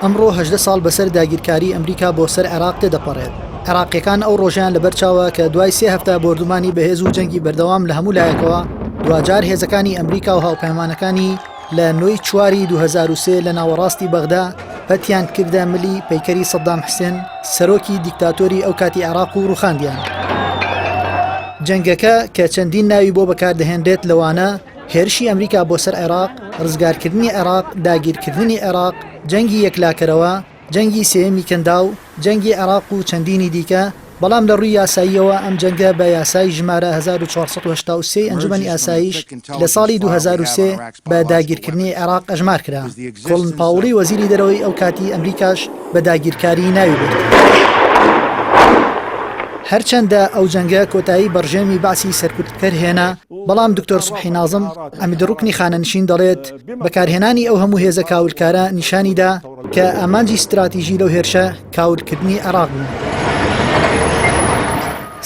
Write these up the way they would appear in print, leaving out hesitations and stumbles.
ئەمڕۆ 18 ساڵ بەسەر داگیرکاری ئەمریکا بۆ سەر عێراق تێدەپەڕێت. عێراقییەکان ئەو ڕۆژەیان لەبەر چاوە کە دوای سێ هەفتە بۆردومانی بەهێز و جەنگی بەردەوام لە هەموو لایەکەوە، دواجار هێزەکانی ئەمریکا و هاوپەیمانەکانی لە نۆی چواری 2003 لە ناوەڕاستی بەغدا پەتیان کردە ملی پەیکەری سەدام حسێن سەرۆکی دیکتاتۆری ئەو کاتی عێراق و ڕوخاندیان. جەنگەکە کە چەندین ناوی بۆ بەکاردەهێنرێت لەوانە هێرشی ئەمریکا بۆ سەر عێراق، ڕزگارکردنی عێراق، داگیرکردنی عێراق، جەنگی یەکلاکەرەوە، جەنگی سێیەمی کەنداو، جەنگی عێراق و چەندینی دیکە، بەڵام لە ڕووی یاساییەوە ئەم جەنگە بە یاسای ژمارە 1483 ی ئەنجومەنی ئاسایش لە ساڵی 2003 بە داگیرکردنی عێراق ئەژمار کرا. کۆڵن پاوڵی وەزیری دەرەوەی ئەو کاتی ئەمریکاش بە داگیرکاری ناوی برد. هەرچەندە ئەو جەنگە کۆتایی بە ڕژێمی بەعسی سەرکوتکەر هێنا، بەڵام دکتۆر سوبحی نازم، عەمید ڕوکنی خانەنشین دەڵێت، بەکارهێنانی ئەو هەموو هێزە کاولکارە نیشانی دا کە ئامانجی ستراتیژی لەو هێرشە کاولکردنی عێراق بوو.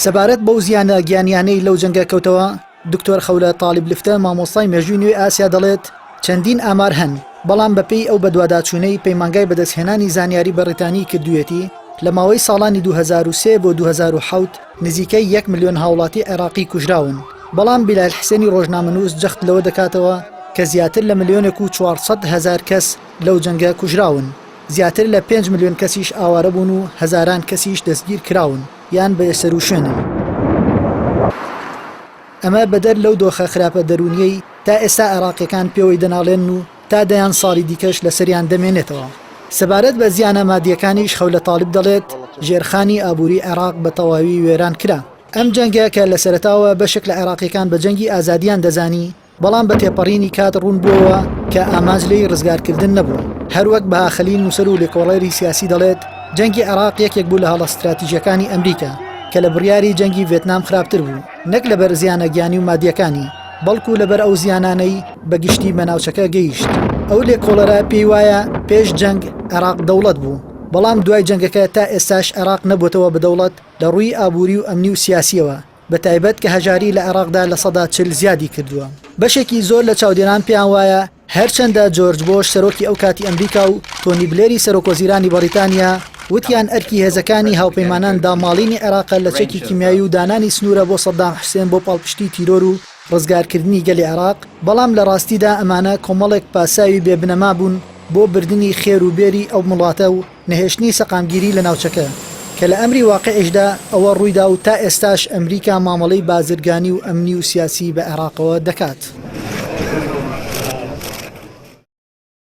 سەبارەت بەو زیانە گیانیانەی لەو جەنگە کەوتەوە، دکتۆر خەولە تالیب لفتە مامۆستای مێژووی نوێی ئاسیا دەڵێت، چەندین ئامار هەن، بەڵام بەپێی ئەو بەدواداچوونەی پەیمانگای بەدەستهێنانی زانیاری بەڕیتانی کردوویەتی، لە ماوەی ساڵانی 2003 بۆ 2007 نزیکەی یەک ملیۆن هاوڵاتی عێراقی کوژراون، بەڵام بیلال حسێنی ڕۆژنامەنووس جەخت لەوە دەکاتەوە کە زیاتر لە ملیۆنێک و 400 هەزار کەس لەو جەنگە کوژراون، زیاتر لە پێنج ملیۆن کەسیش ئاوارە بوون و هەزاران کەسیش دەستگیر کراون یان بێسەروشوێنن. ئەمە بەدەر لەو دۆخە خراپە دەروونییەی تا ئێستا عێراقییەکان پێوەی دەناڵێنن و تا دەیان ساڵی دیکەش لەسەریان دەمێنێتەوە. سەبارەت بە زیانە مادییەکانیش خەولە تاڵیب دەڵێت، ژێرخانی ئابووری عێراق بە تەواوی وێران کرا. ئەم جەنگە کە لە سەرەتاوە بەشێک لە عێراقییەکان بە جەنگی ئازادییان دەزانی، بەڵام بە تێپەڕینی کات ڕوون بووەوە کە ئامانج لێی ڕزگارکردن نەبوو. هەروەک بەها خەلیل نووسەر و لێکۆڵەری سیاسی دەڵێت، جەنگی عێراق یەکێک بوو لە هەڵە ستراتیژییەکانی ئەمریکا، کە لە بڕیاری جەنگی ڤێتنام خراپتر بوو، نەک لەبەر زیانە گیانی و مادییەکانی، بەڵکو لەبەر ئەو زیانانەی بە گشتی بە ناوچەکە گەیشت. ئەو لێکۆڵەرە پێی وایە پێش جەنگ عێراق دەوڵەت بوو، بەڵام دوای جەنگەکە تا ئێستاش عێراق نەبووەتەوە بە دەوڵەت لە ڕووی ئابووری و ئەمنی و سیاسییەوە، بە تایبەت کە هەژاری لە عێراقدا 40% زیادی کردووە. بەشێکی زۆر لە چاودێران پێیان وایە هەرچەندە جۆرج بۆش سەرۆکی ئەو کاتی ئەمریکا و تۆنی بلێری سەرۆکوەزیرانی بەڕیتانیا وتیان ئەرکی هێزەکانی هاوپەیمانان داماڵینی عێراقە لە چەکی کیمیایی و دانانی سنوورە بۆ سەدام حوسێن بۆ پاڵپشتی تیرۆر و ڕزگارکردنی گەلی عێراق، بەڵام لە ڕاستیدا ئەمانە کۆمەڵێک پاساوی بێ بنەما بوون بۆ بردنی خێر و بێری ئەو وڵاتە و نەهێشتنی سەقامگیری لە ناوچەکە، کە لە ئەمری واقیعیشدا ئەوە ڕوویدا و تا ئێستاش ئەمریکا مامەڵەی بازرگانی و ئەمنی و سیاسی بە عێراقەوە دەکات.